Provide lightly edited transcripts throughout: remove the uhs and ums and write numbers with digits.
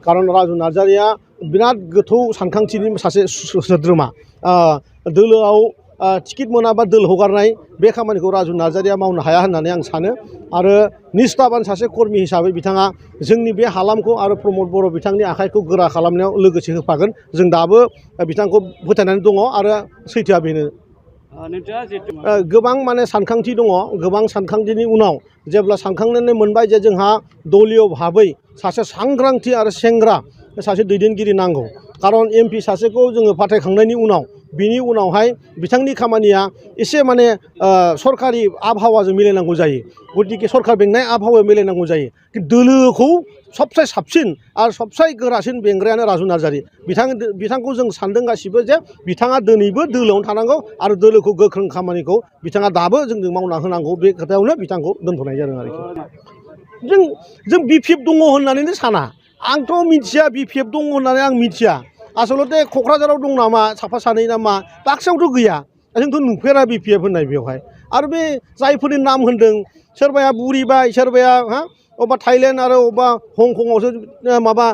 कारन राजु नार्जारिया बिराद गोथौ सानखांथिनि सासे सोद्रोमा दोलोआव टिकेट मोनाबा दोल हगारनाय बे खामानिखौ राजु नार्जारिया मावनो हाया होननानै आं सानो आरो निष्ठाबान सासे कर्मी हिसाबै बिथाङा जोंनि बे हालामखौ आरो प्रमद बर' बिथांनि आखाइखौ गोरा खालामनायाव लोगोसे होफागोन जों दाबो बिथांखौ फोथायनानै दङ आरो सैथोआ बेनो गोबां माने सानखांथि दङ गोबां सानखांथिनि उनाव जेब्ला सानखांनानै मोनबाय जे जोंहा दलीय भाबै सासे सांग्रांथि आरो सेंग्रा सासे दैदेनगिरि नांगौ कारन एमपि सासेखौ जोङो फाथायखांनायनि उनाव बिनि उनावहाय बिथांनि खामानिया एसे माने सरकारि आबहावाजों मिलायनांगौ जायो गतिके सरकार बेंनाय आबहावायाव मिलायनांगौ जायो दोलोखौ सबसे साबसिन आरो सबसे गोरासिन बेंग्रायानो राजु नार्जारि बिथांखौ जों सानदों गासिबो जे बिथाङा दिनैबो दोलोआवनो थानांगौ आरो दोलोखौ गोख्रों खामानिखौ बिथाङा दाबो जोंजों मावना होनांगौ बे खोथायावनो बिथांखौ दोनथ'नाय जादों आरोखि जों बिपिएफ दङ होननानैनो साना आंथ' मिथिया बिपिएफ दङ होननानै आं मिथिया आसलते क'क्राझाराव दं नामा साफा सानै नामा बाक्सायावथ' गैया जोंथ' नुफेरा बिपिएफ होननाय बेवहाय आरो बे जायफोरनि नाम होनदों सोरबाया बुरिबाय सोरबाया अबेबा थाइलेण्ड आरो अबेबा हंकंआवसो माबा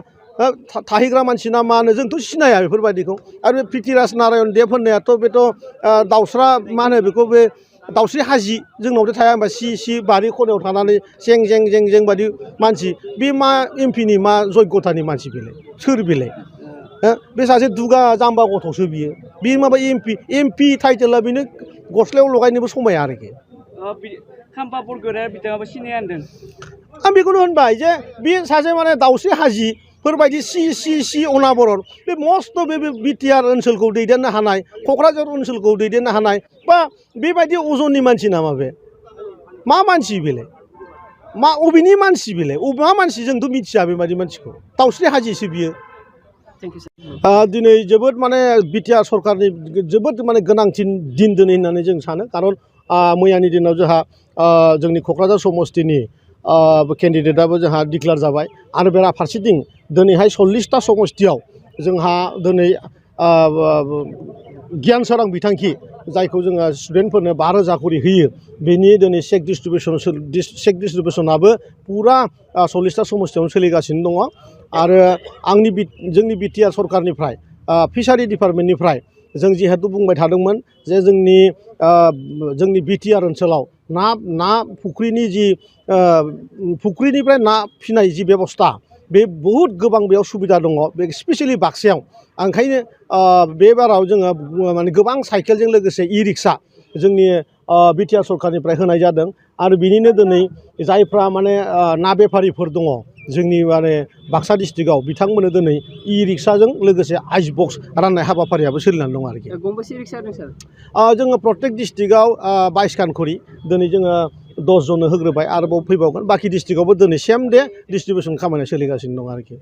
थाहैग्रा मानसि ना मा होनो जोंथ' सिनाया बेफोरबायदिखौ आरो बे प्रिथिराज नारायण देब होननायाथ' बेथ' दाउस्रा मा होनो बेखौ बे दाउस्रि हाजि जोंनावथ' थाया होनबा सि बारि खनायाव थानानै जें जें बादि मानसि बे मा एमपिनि मा जग्यथानि मानसि बेलाय सोर बेलाय बे सासे दुगा जाम्बा गथ'सो बियो माबा एमपि टाइटेला बेनो गस्लायाव लगायनोबो समाया आरोखि आं बेखौनो होनबाय जे बे सासे माने दाउस्रि हाजिफोरबायदि सि अनाबरन बे मस्त' बे बिटिआर ओनसोलखौ दैदेननो हानाय क'क्राझार ओनसोलखौ दैदेननो हानाय बा बेबायदि अजननि मानसि नामा बे मा मानसि बेलाय मा अबेनि मानसि बेलाय मा मानसि जोंथ' मिथिया बेबायदि मानसिखौ दाउस्रि हाजिसो बियो दिनै जोबोद माने बिटिआर सरकारनि जोबोद माने गोनांथि दिन दिनै होननानै जों सानो कारन मैयानि दिनाव जोंहा जोंनि क'क्राझार समस्तिनि केन्डिडेटआबो जोंहा डिक्लेयार जाबाय आरो बेराफारसेथिं दिनैहाय 40टा समस्तियाव जोंहा दिनै गियान सोरां बिथांखि जायखौ जोङो स्टुडेन्टफोरनो 5,000 करि होयो बेनि दिनै चेक डिस्ट्रिबिउसनाबो पुरा 40टा समस्तियावनो सोलिगासिनो दङ आरो जोंनि बिटिआर सरकारनिफ्राय फिसारि डिपार्टमेन्टनिफ्राय जों जिहेतु बुंबाय थादोंमोन जे जोंनि बिटिआर ओनसोलाव ना फुख्रिनि जि फुख्रिनिफ्राय ना फिनाय जि बेबस्था बे बहुद गोबां बेयाव सुबिदा दङ बे स्पेसियेलि बाक्सायाव ओंखायनो बे बाराव जोङो माने गोबां साइकेलजों लोगोसे इ-रिक्सा जोंनि बिटिआर सरकारनिफ्राय होनाय जादों आरो बिनिनो दिनै जायफ्रा माने ना बेफारिफोर दङ जोंनि माने बाक्सा डिस्ट्रिक्टआव बिथांमोननो दिनै इ-रिक्साजों लोगोसे आइस बक्स राननाय हाबाफारियाबो सोलिनानै दं आरोखि गंबेसे रिक्सा दं सार जोङो प्रत्येक डिस्ट्रिक्टआव 22 खान करि दिनै जोङो 10 जननो होग्रोबाय आरोबाव फैबावगोन बाखि डिस्ट्रिक्टआवबो दिनै सेम डे डिस्ट्रिबिउसन खामानिया सोलिगासिनो दं आरोखि